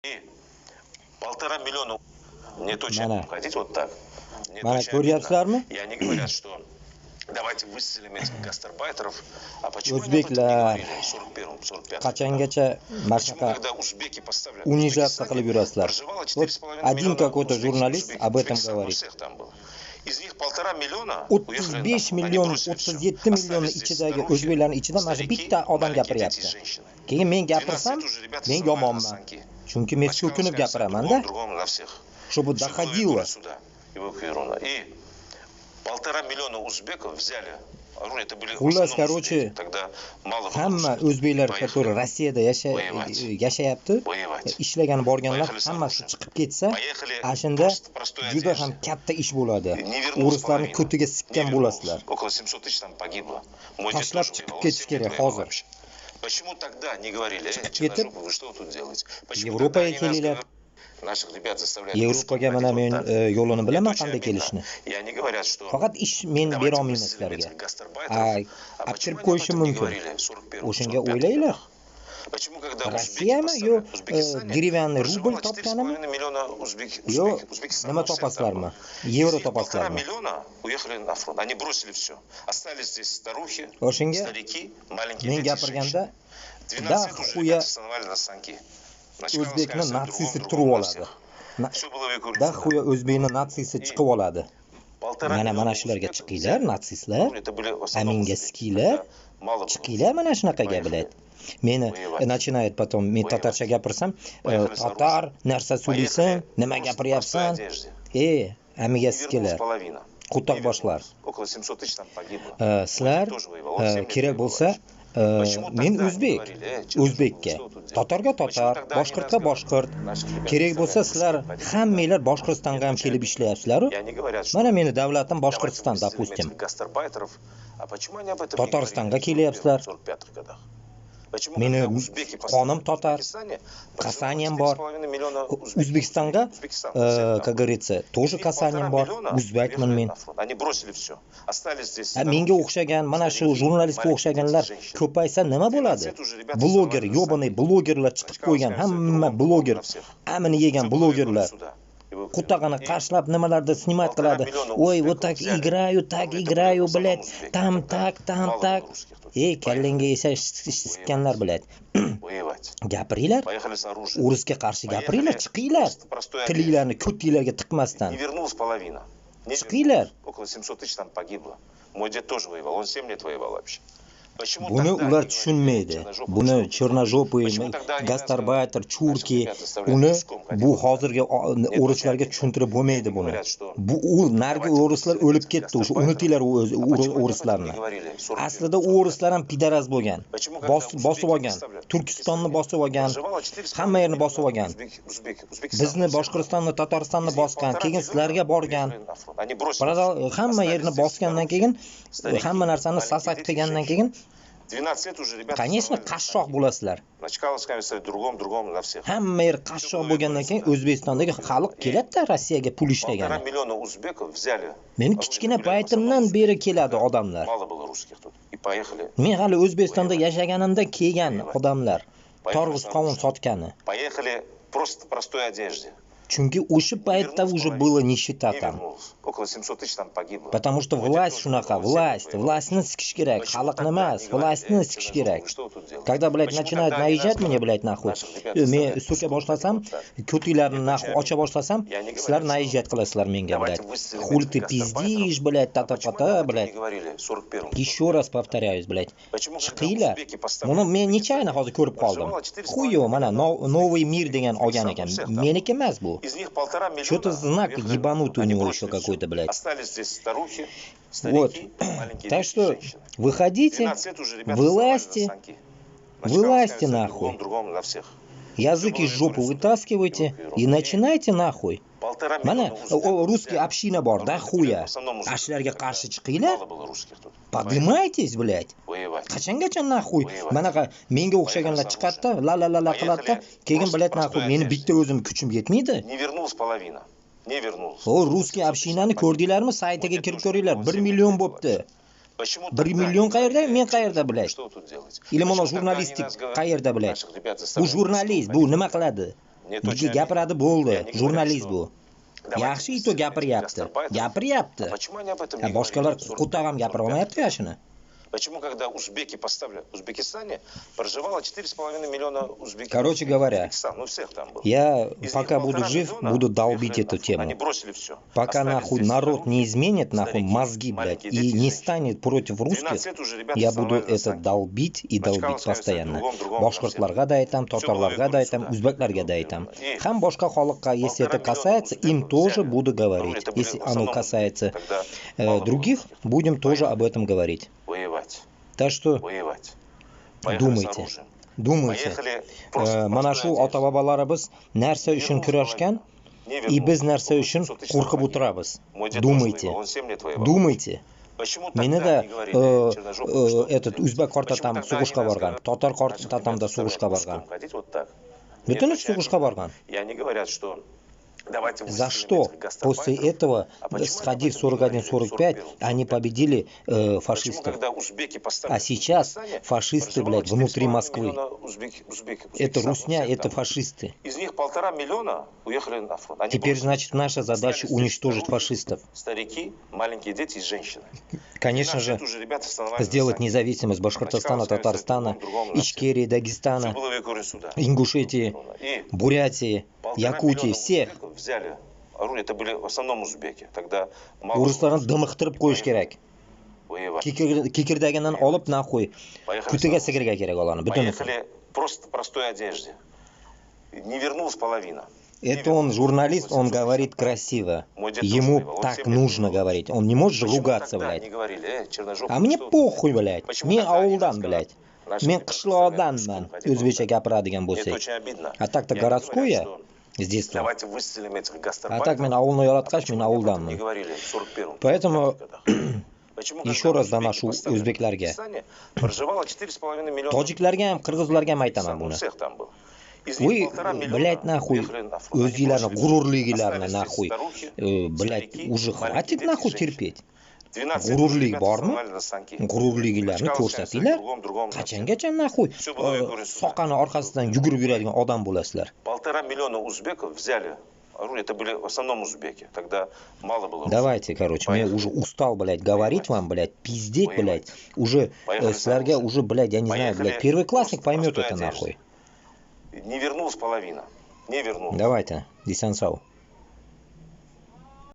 1,5 миллиона. Мне точно хотите вот так. Mana ko'ryapsizlarmi? И они говорят, что давайте выселим этих гастарбайтеров. А почему o'zbeklar qachongacha mana shunaqa унижаться qilib yurasizlar? Вот один какой-то журналист об этом говорит. Из них 1,5 миллиона 35 million, 37 million ichidagi o'zbeklarning ichida mana shu bitta odam gapiryapti. Keyin men gapirsam, men yomonman. Chunki men so'kinib gapiraman-da. Чтобы доходило. И 1,5 миллиона узбеков взяли. Xullas, короче, hamma o'zbeklar, которые Rossiyada yashayapti, ishlagan borganlar hammasi chiqib ketsa, ashunda juda ham katta ish bo'ladi. O'rislarni ko'tiga sikkan bo'lasizlar. Около 700 тысяч там погибло. Tashlab chiqib ketish kerak hozir. Почему тогда не говорили? Chiqib ketib, вы что тут делаете? Yevropaga kelinglar. Yevropaga mana men yo'lini bilaman qanday kelishni. Faqat ish men bera olmayman sizlarga. Olib kirib qo'yishim mumkin. O'shanga o'ylanglar. Rossiyami yo деревянный rubl topganimi? Yo nima topasizlarmi? Yevro topasizlarmi? O'shanga men gapirganda da xuya o'zbekni natsisi turib oladi. Da xuya o'zbekni natsisi chiqib oladi. Mana shularga chiqinglar, natsistlar. Aminga sikinglar, chiqinglar mana shunaqaga, biladi. Meni начинает потом men tatarcha gapirsam, tatar narsa so'raysan, nima gapiryapsan? Amiga sikinglar. Qo'toq boshlar. Sizlar kerak bo'lsa men o'zbek, o'zbekka, tatarga tatar, boshqirdga boshqirt. Kerak bo'lsa sizlar hammanglar Boshqirdistonga ham kelib ishlayapsizlar-ku. Mana meni davlatim Boshqirdiston, допустим. Tataristonga kelyapsizlar. Meni qonim tatar, касанием bor. O'zbekistonga, как говорится, тоже касанием bor. O'zbekman men. Menga o'xshagan, mana shu jurnalistga o'xshaganlar ko'paysa nima bo'ladi? Bloger, yo'banay blogerlar chiqib qo'ygan, hamma bloger, amini yegan blogerlar. Qutag'ini qashlab nimalarda snimat qiladi. Oy, вот так играю, блядь, там так, там так. Ey, kallangga esa sikkanlar, блядь. Gapiringlar. O'risga qarshi gapiringlar, chiqinglar. Tilinglarni ko'tinglarga tiqmasdan. Chiqinglar. Около 700 тысяч там погибло. Мой дед тоже воевал, он 7 лет воевал вообще. Buni ular tushunmaydi. Buni черножопый, gastarbayter, churki, uni bu hozirgi o'rislarga tushuntirib bo'lmaydi buni. Bu u nargi o'rislar o'lib ketdi, o'sha unutinglar o'rislarni. Aslida u o'rislar ham pidaraz bo'lgan. Bosib olgan, Turkistonni bosib olgan, hamma yerni bosib olgan. Bizni Boshqirdistonni, Tataristonni bosgan, keyin sizlarga borgan. Hamma yerni bosgandan keyin, hamma narsani sasak qilgandan keyin 12 лет уже, ребята, конечно, qashshoq bo'lasizlar. Hamma yer qashshoq bo'lgandan keyin O'zbekistondagi xalq keladi-da Rossiyaga pul ishlagani. Meni kichkina paytimdan beri keladi odamlar. Men hali O'zbekistonda yashaganimda kelgan odamlar, tarvuz qovun sotgani. Просто простой одежде. Chunki o'sha paytda уже было нищета там. Около 700 тысяч там погибло. Потому что власть shunaqa, власть, властni sikish kerak, xalqni emas, властni sikish kerak. Когда, блядь, начинают наезжать мне, блядь, нахуй, men so'ka boshlasam, ko'tinglarni нахуй ocha boshlasam, sizlar наезжать qilasizlar menga, блядь. Хули ты пиздишь, блядь, та-та-та, блядь. Еще раз повторяюсь, блядь. Chiqinglar. Buni men нечаянно hozir ko'rib qoldim. Xuyo, mana Новый мир degan olgan ekan. Meniki emas bu. Из них 1,5 миллиона. Что-то знак ебанутый у него еще какой-то, блядь. Остались здесь старухи, старики, вот. Так что выходите, вылазьте, вылазьте нахуй. Язык из жопы вытаскивайте и начинайте нахуй. Mana русский община bor, да хуя. Ashlarga qarshi chiqinglar. Поднимайтесь, блядь. Qachongacha нахуй manaqa menga o'xshaganlar chiqadi-da, la la la la qiladi-da, keyin, блядь, нахуй meni bitta o'zim kuchim yetmaydi. Не вернулась половина. Не вернулась. O русский общинani ko'rdinglarmi? Saytiga kirib ko'ringlar. 1 million bo'pti. 1 million qayerda? Men qayerda, блядь? Или mana jurnalistik qayerda, блядь? Bu jurnalist, bu nima qiladi? Gapiradi bo'ldi, jurnalist bu. Yaxshi ito gapiryapti. Gapiryapti. Boshqalar qo'toq ham gapira olmayapti shuni. Почему, когда узбеки поставили в Узбекистане, проживало 4,5 миллиона узбеков? Короче говоря, ну, всех там было. Я из пока буду жив, миллиона буду долбить эту тему. Они бросили все. Пока остались нахуй здесь народ старухи, не изменит нахуй старики, мозги, блядь, маленькие и дети, не женщины. станет против русских, 12 лет уже ребята я буду останавливали это санки. Долбить и долбить Бочкаловская, постоянно. другом, другом, Boshqirdlarga da aytam, Всё tatarlarga da aytam, сюда. O'zbeklarga da aytam. И Ham boshqa xalqqa, если это 1,5 миллиона касается, им узбеков тоже взяли. буду Ну, говорить. это были Если в оно основном касается тогда мало было других, русских. Будем тоже об этом говорить. Воевать. Так что Воевать. Поехали с думайте, оружием. Думайте. Поехали просто в Mana простой shu одежде. Ota bobolarimiz narsa uchun kurashgan, и biz narsa uchun qo'rqib o'tiramiz. Думайте. Думайте. Meni da этот o'zbek qartatam sug'ushga borgan, tatar qartatam da sug'ushga borgan. Butun sug'ushga borgan. За что после этого, сходив 41-45, они победили фашистов? А сейчас фашисты, блядь, внутри Москвы. Это русня, это фашисты. Из них 1,5 миллиона уехали на фронт. Они Теперь, значит, наша задача уничтожить фашистов. Старики, маленькие дети и женщины. Конечно же, сделать независимость Башкортостана, Татарстана, Ичкерии, Дагестана, Ингушетии, Бурятии, Якутии, всех. Взяли оружие, это были в основном узбеки. Тогда O'rislarni dimiqtirib qo'yish kerak. Kekirdagidan olib нахуй kutiga sigirga kerak ularni butunisi. Поехали просто в простой одежде. Не вернулась половина. Это он журналист, он говорит красиво. Ему так нужно говорить. Он не может же ругаться, блядь. А мне похуй, блядь. Men ovuldan, блядь. Men qishloqdanman, o'zbekcha gapiradigan bo'lsak. А так-то городской я с детства. Давайте выселим этих А так men ovulni yaratgach, men ovuldanman. Поэтому еще раз доношу o'zbeklarga. Tojiklarga ham, qirg'izlarga ham aytaman buni. Вы, блядь, нахуй, o'zinglarni g'ururligilarni нахуй, блядь, уже хватит нахуй терпеть. G'ururlik bormi? G'ururligilarni ko'rsatinglar. Qachongacha нахуй soqani orqasidan yugurib yuradigan odam bo'lasizlar? 1,5 миллиона узбеков взяли оружие. Это были в основном узбеки. Тогда мало было. Давайте, короче, я уже устал, блядь, говорить вам, блядь, пиздеть, блядь. Уже sizlarga уже, блядь, я не знаю, блядь, первый классник поймет это нахуй. Не вернулась половина. Не вернулась. Давайте, Десансау.